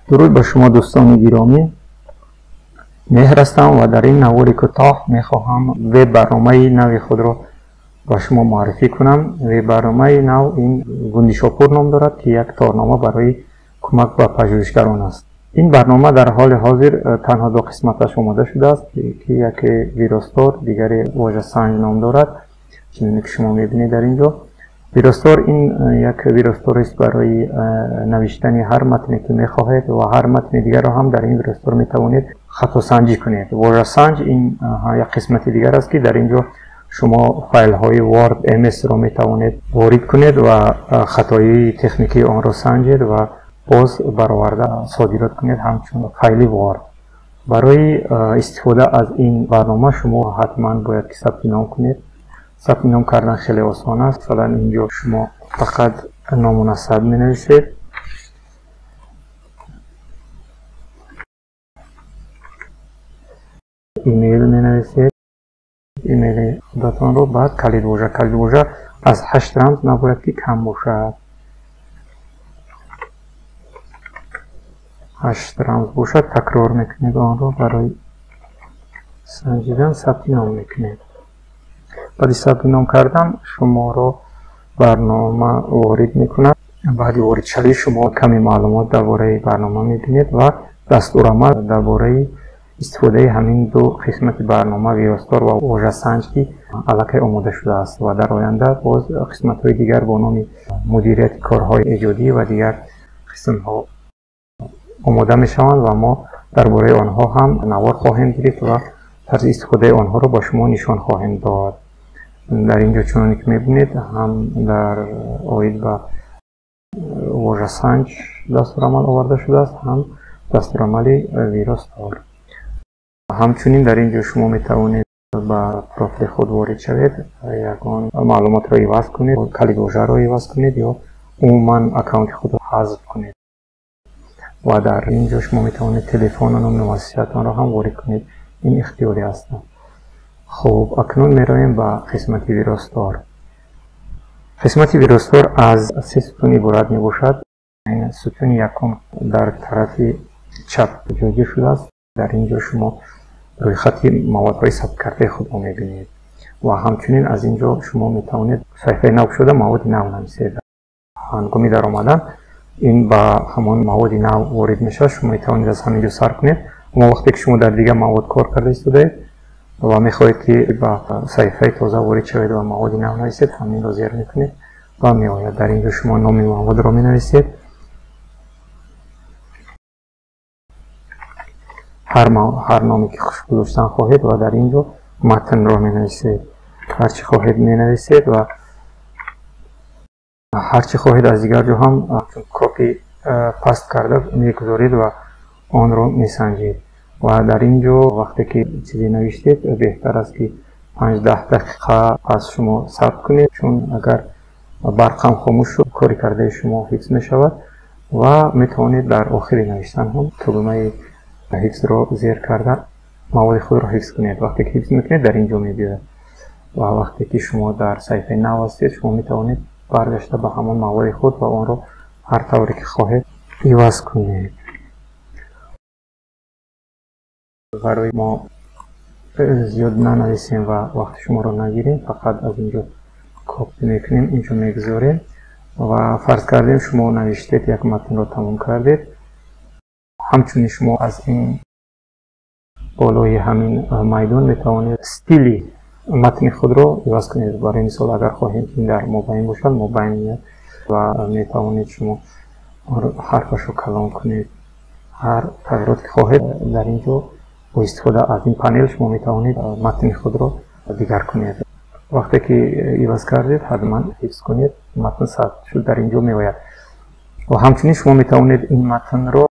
Дуруд ба шумо дӯстони гиромӣ. Меҳр ҳастам ва дар ин навори кӯтоҳ мехоҳам веб-барномаи нави худро ба шумо муаррифӣ кунам. Веб-барномаи нав ин Гундишопур ном дорад, ки як торнома барои кӯмак ба пажӯҳишгарон аст. Ин барнома дар ҳоли ҳозир танҳо ду қисматаш омода шудааст, ки яке виростор, дигаре вожасанҷ ном дорад, чуноне ки шумо мебинед дар ин ҷо. Виростор ин як виростор аст барои навиштани ҳар матне ки мехоҳед ва ҳар матни дигарро ҳам дар ин виростор метавонед хатосанҷӣ кунед. Вожасанҷ ин як қисмати дигар аст, ки дар ин ҷо шумо файлҳои Word, MS-ро метавонед ворид кунед ва хатоии техникии онро санҷед ва боз бароварда содирот кунед ҳамчун файли Word. Барои истифода аз ин барнома шумо ҳатман бояд ки сабти ном кунед. Сабти ном кардан хеле осон аст. Масалан, инҷо шумо фақат ному насаб менависед, имейл менависед, имейли худатонро, баъд калидвожа. Калидвожа аз 8 рамз набояд ки кам бошад. 8 рамз бошад, такрор мекунед онро барои санҷидан, сабти ном мекунед. Баъди сабти ном кардан шуморо барнома ворид мекунад. Баъди воридшавӣ шумо каме маълумот дар бораи барнома мебинед ва дастурамал дар бораи истифодаи ҳамин ду қисмати барнома, виростор ва вожасанҷ, ки аллакай омода шудааст ва дар оянда боз қисматҳои дигар бо номи мудирияти корҳои эҷодӣ ва дигар қисмҳо омода мешаванд ва мо дар бораи онҳо ҳам навор хоҳем гирифт ва тарзи истифодаи онҳоро ба шумо нишон хоҳем дод. Дар ин ҷо чуноне ки мебинед, ҳам дар оид ба вожасанҷ дастурамал оварда шудааст, ҳам дастурамали виростор. Ҳамчунин дар ин ҷо шумо метавонед ба профили худ ворид шавед, ягон маълумотро иваз кунед, калидвожаро иваз кунед ё умуман аккаунти худро ҳазф кунед. Ва дар ин ҷо шумо метавонед телефону номи муассисаатонро ҳам ворид кунед. Ин ихтиёрӣ аст. Хуб, акнун меравем ба қисмати виростор. Қисмати виростор аз се сутун иборат мебошад. Сутуни якум дар тарафи чап ҷойгир шудааст. Дар ин ҷо шумо рӯйхати маводҳои сабткардаи худро мебинед ва ҳамчунин аз ин ҷо шумо метавонед саҳифаи нав шуда маводи нав нависед. Ҳангоми даромадан ин ба ҳамон маводи нав ворид мешавад. Шумо метавонед аз ҳамин ҷо сар кунед. Аммо вақте ки шумо дар дигар мавод кор карда истодаед ва мехоҳед ки ба саҳифаи тоза ворид шавед ва маводи нав нависед, ҳаминро зер мекунед ва меояд. Дар ин ҷо шумо номи маводро менависед. Ҳар номе ки хуш гузоштан хоҳед ва дар ин ҷо матнро менависед. Ҳар чӣ хоҳед менависед ва ҳар чӣ хоҳед аз дигар ҷо ҳам копи паст карда мегузоред ва онро месанҷед. Ва дар ин ҷо вақте ки чизе навиштед, беҳтар аст ки 5-10 дақиқа пас шумо сабт кунед, чун агар барқ ҳам хомӯш шуд, кори кардаи шумо ҳифз мешавад ва метавонед дар охири навиштан ҳам тугмаи ҳифзро зер карда маводи худро ҳифз кунед. Вақте ки ҳифз мекунед, дар ин ҷо мебиёяд ва вақте ки шумо дар саҳифаи нав ҳастед, шумо метавонед баргашта ба ҳамон маводи худ ва онро ҳар тавре ки хоҳед иваз кунед. Барои мо зиёд нанависем ва вақти шуморо нагирем, фақат аз ин ҷо копи мекунем, ин ҷо мегузорем ва фарз кардем шумо навиштед, як матнро тамом кардед. Ҳамчунин шумо аз ин болои ҳамин майдон метавонед стили матни худро иваз кунед. Барои мисол, агар хоҳем ки дар мобайн бошад, мобайн меяд ва метавонед шумо ҳарфашро калон кунед. Ҳар тағйирот ки хоҳед дар ин ҷо бо истифода аз ин панел шумо метавонед матни худро дигар кунед. Вақте ки иваз кардед, ҳатман ҳифз кунед, матн сабт шуд, дар ин ҷо меояд. Ва ҳамчунин шумо метавонед ин матнро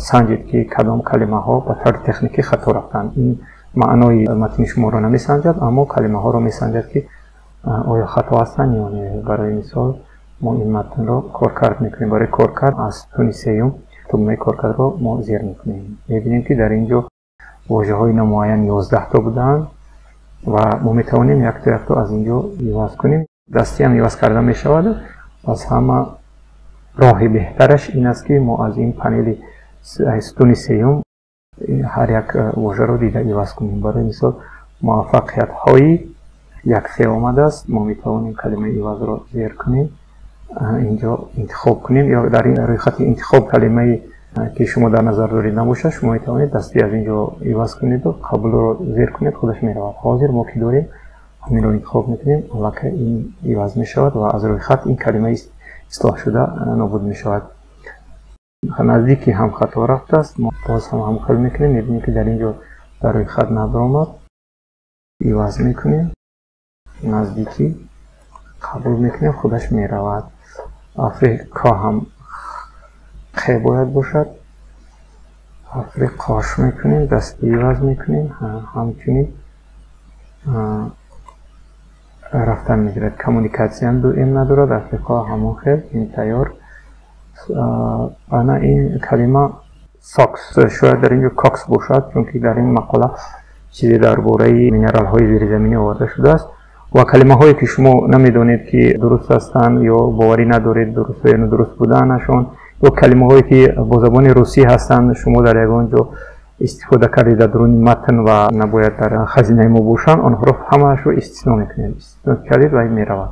санҷед ки кадом калимаҳо ба таври техникӣ хато рафтанд. Ин маънои матни шуморо намесанҷад, аммо калимаҳоро месанҷад ки оё хато ҳастанд ё не. Барои мисол, мо ин матнро коркард мекунем. Барои коркард аз сутуни сеюм тугмаи коркардро мо зер мекунем. Мебинем ки дар ин ҷо вожаҳои номуайян 11 то буданд ва мо метавонем якто якто аз ин ҷо иваз кунем. Дастӣ ҳам иваз карда мешавад. Пас ҳама роҳи беҳтараш ин аст ки мо аз ин панели сутуни сеюм ҳар як вожаро дида иваз кунем. Барои мисол, муваффақиятҳои як фе омадааст, мо метавонем калимаи ивазро зер кунем, инҷо интихоб кунем, ё дар ин рӯйхати интихоб калимае ки шумо дар назар доред набошад, шумо метавонед дастӣ аз инҷо иваз кунеду қабулро зер кунед, худаш меравад. Ҳозир мо ки дорем, ҳаминро интихоб мекунем, аллакай ин иваз мешавад ва аз рӯйхат ин калимаи ислоҳшуда нобуд мешавад. Наздики ҳам хато рафтааст, мо боз ҳам ҳамхел мекунем, мебинем ки дар инҷо дар рӯйхат набаромад, иваз мекунем, наздикӣ қабул мекунем, худаш меравад. Африқо ҳам қ бояд бошад, африқош мекунем, дастӣ иваз мекунем, ҳамчунин рафтан мегирад. Коммуникатсиям ду м надорад, африқо ҳамон хел, ин тайёр. Ана ин калима сокс, шояд дар инҷо кокс бошад, чунки дар ин мақола чизе дар бораи минералҳои зеризаминӣ оварда шудааст ва калимаҳое ки шумо намедонед ки дуруст ҳастанд ё боварӣ надоред дуруст ё нодуруст буданашон, ё калимаҳое ки бо забони русӣ ҳастанд, шумо дар ягон ҷо истифода кардед дар дуруни матн ва набояд дар хазинаи мо бошанд, онҳоро ҳамаашро истисно мекунед. Истисно кардед ва меравад.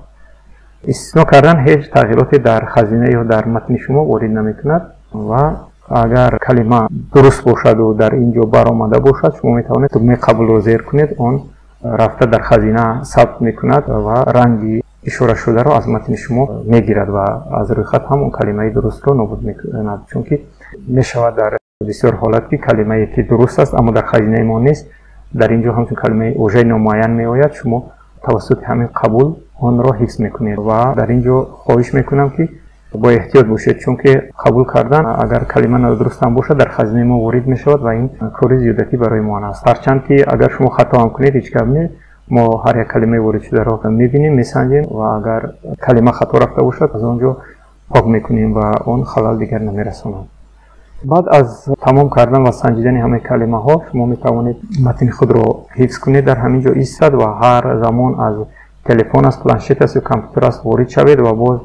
Истисно кардан ҳеҷ тағйироте дар хазина ё дар матни шумо ворид намекунад ва агар калима дуруст бошаду дар ин ҷо баромада бошад, шумо метавонед тугмаи қабулро зер кунед, он рафта дар хазина сабт мекунад ва ранги ишорашударо аз матни шумо мегирад ва аз рӯйхат ҳам он калимаи дурустро нобуд мекунад. Чунки мешавад дар бисёр ҳолат ки калимае ки дуруст аст, аммо дар хазинаи мо нест, дар ин ҷо ҳамчун калимаи вожаи номуайян меояд, шумо тавассути ҳамин қабул онро ҳифз мекунед. Ва дар ин ҷо хоҳиш мекунам ки бо эҳтиёт бошед, чунки қабул кардан агар калима нодуруст ҳам бошад, дар хазинаи мо ворид мешавад ва ин кори зиёдатӣ барои мо аст. Ҳарчанд ки агар шумо хато ҳам кунед, ҳеҷ гап не, мо ҳар як калимаи воридшударо мебинем, месанҷем ва агар калима хато рафта бошад, аз он ҷо пок мекунем ва он халал дигар намерасонад. Баъд аз тамом кардан ва санҷидани ҳамаи калимаҳо, шумо метавонед матни худро ҳифз кунед, дар ҳамин ҷо истад ва ҳар замон аз телефон аст, планшет аст ё компютер аст ворид шавед ва боз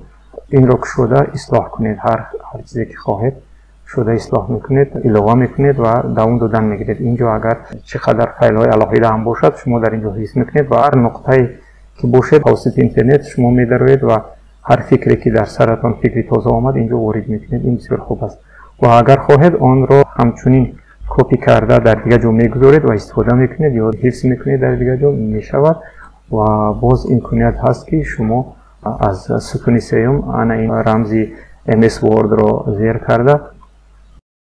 инро кушода ислоҳ кунед. Ҳар чизе ки хоҳед кушода ислоҳ мекунед, илова мекунед ва давом додан мегиред. Инҷо агар чӣ қадар файлҳои алоҳида ҳам бошад, шумо дар инҷо ҳифз мекунед ва ҳар нуқтае ки бошед тавассути интернет шумо медароед ва ҳар фикре ки дар саратон фикри тоза омад, инҷо ворид мекунед. Ин бисёр хуб аст ва агар хоҳед онро ҳамчунин копӣ карда дар дигар ҷо мегузоред ва истифода мекунед ё ҳифз мекунед, дар дигар ҷо мешавад. Ва боз имконият ҳаст ки шумо аз сутуни сеюм ана ин рамзи MS Word-ро зер карда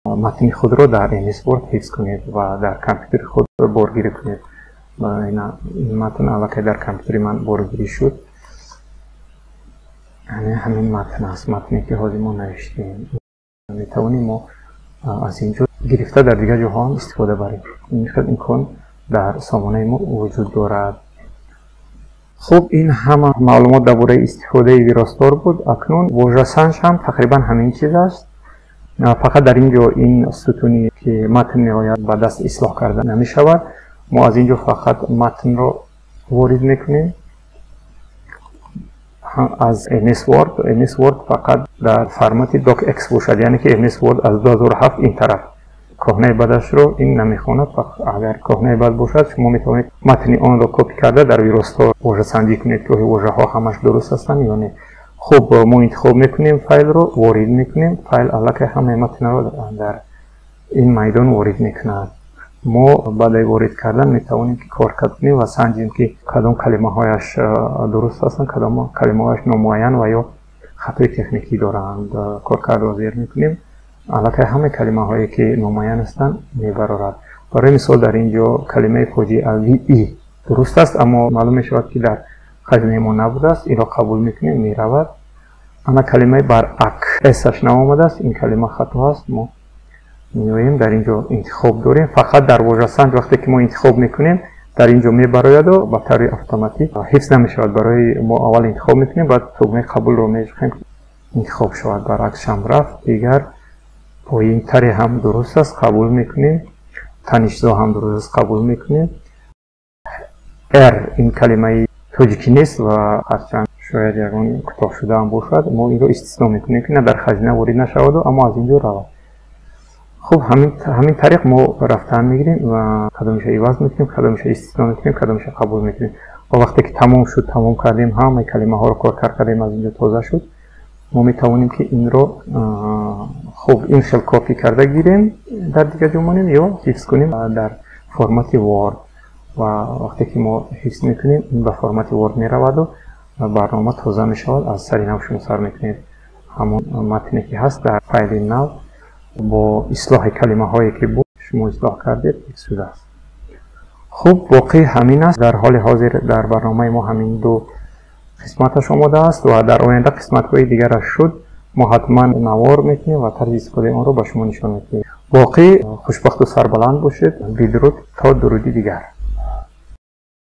матни худро дар MS Word ҳифз кунед ва дар компютери худ боргирӣ кунед. Ин матн аллакай дар компютери ман боргирӣ шуд. Ҳамин матн аст, матне ки ҳозир мо навиштем. Метавонем мо аз ин ҷо гирифта дар дигар ҷоҳо ҳам истифода барем. Ин хел имкон дар сомонаи мо вуҷуд дорад. Хуб, ин ҳама маълумот дар бораи истифодаи виростор буд. Акнун вожасанҷ ҳам тақрибан ҳамин чиз аст. Фақат дар ин ҷо ин сутуне ки матн меояд ба даст ислоҳ карда намешавад. Мо аз ин ҷо фақат матнро ворид мекунем аз MS Word. MS Word фақат дар формати DocX бошад, яъне ки MS Word аз 2007 ин тараф кӯҳнаи бадашро ин намехонад. Агар кӯҳнаи бад бошад, шумо метавонед матни онро копӣ карда дар виростор вожасанҷӣ кунед ки оё вожаҳо ҳамаш дуруст ҳастанд ё не. Хуб, мо интихоб мекунем файлро, ворид мекунем. Файл аллакай ҳамаи матнро дар ин майдон ворид мекунад. Мо баъди ворид кардан метавонем ки коркард кунем ва санҷем ки кадом калимаҳояш дуруст ҳастанд, кадом калимаҳояш номуайян ва ё хатои техникӣ доранд. Коркардро зер мекунем, аллакай ҳамаи калимаҳое ки номуайян ҳастанд мебарорад. Барои мисол, дар ин ҷо калимаи фоҷиавии дуруст аст, аммо маълум мешавад ки дар хазинаи мо набудааст. Инро қабул мекунем, меравад. Ана калимаи баръакс аш наомадааст, ин калима хато аст. Мо меоем дар ин ҷо интихоб дорем. Фақат дар вожасанҷ вақте ки мо интихоб мекунем, дар ин ҷо мебарояду ба таври автоматӣ ҳифз намешавад. Барои мо аввал интихоб мекунем, баъд тугмаи қабулро мечухем, интихоб шавад. Баръаксш ҳам рафт. Дигар поинтаре ҳам дуруст аст, қабул мекунем. Танишзо ҳам дуруст аст, қабул мекунем. Р ин калимаи тоҷикӣ нест ва ҳарчанд шояд ягон кӯтоҳ шуда ҳам бошад, мо инро истисно мекунем ки на дар хазина ворид нашаваду, аммо аз ин ҷо равад. Хуб, ҳамин тариқ мо рафтан мегирем ва кадомиша иваз мекунем, кадомиша истисно мекунем, кадомиша қабул мекунем. Ва вақте ки тамом шуд, тамом кардем, ҳамаи калимаҳоро кор кардем, аз инҷо тоза шуд, мо метавонем, ки инро, хуб, ин хел копӣ карда гирем, дар дигар ҷо монем ё ҳифз кунем дар формати Word. Ва вақте ки мо ҳифз мекунем, ин ба формати Word мераваду барнома тоза мешавад, аз сари нав шумо сар мекунед. Ҳамон матне ки ҳаст, дар файли нав бо ислоҳи калимаҳое ки буд, шумо ислоҳ кардед, ҳифз шудааст. Хуб, боқӣ ҳамин аст. Дар ҳоли ҳозир дар барномаи мо ҳамин ду қисматаш омода аст ва дар оянда қисматҳои дигараш шуд, мо ҳатман навор мекунем ва тарзи истифодаи онро ба шумо нишон медиҳем. Боқӣ хушбахту сарбаланд бошед. Бидруд, то дуруди дигар.